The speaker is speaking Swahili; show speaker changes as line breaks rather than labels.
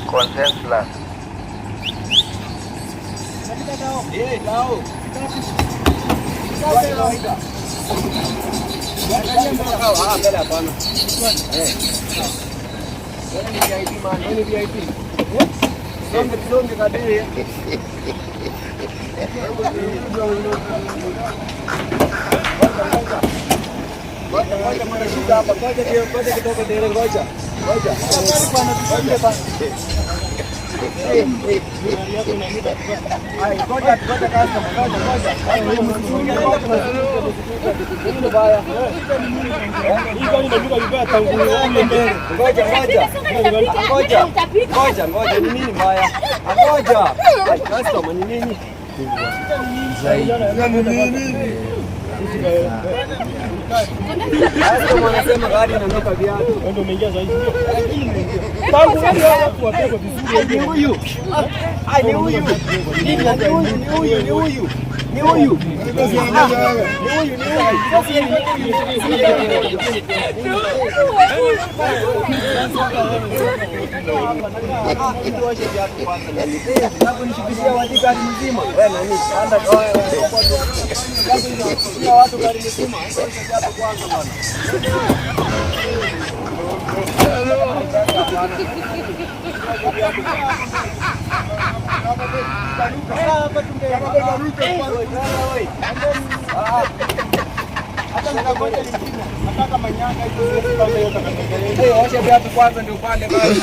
Consensus.
Ngoja, ni nini mbaya? Ngoja. Customer ni nini? Customer anasema gari inanuka viatu.
Ndio umeingia zaidi. Tangu wale watu wapigwa vizuri.
Ni huyu. Ai, ni huyu. Ni huyu, ni huyu, ni huyu. Ni huyu. Ni huyu, ni huyu. Tuoshe viatu kwanza. Kunishikishia watu gari mzima. Wewe nani? Anda kunishikishia watu gari mzima. Osha viatu kwanza bwana. Osha viatu kwanza ndio upande gari.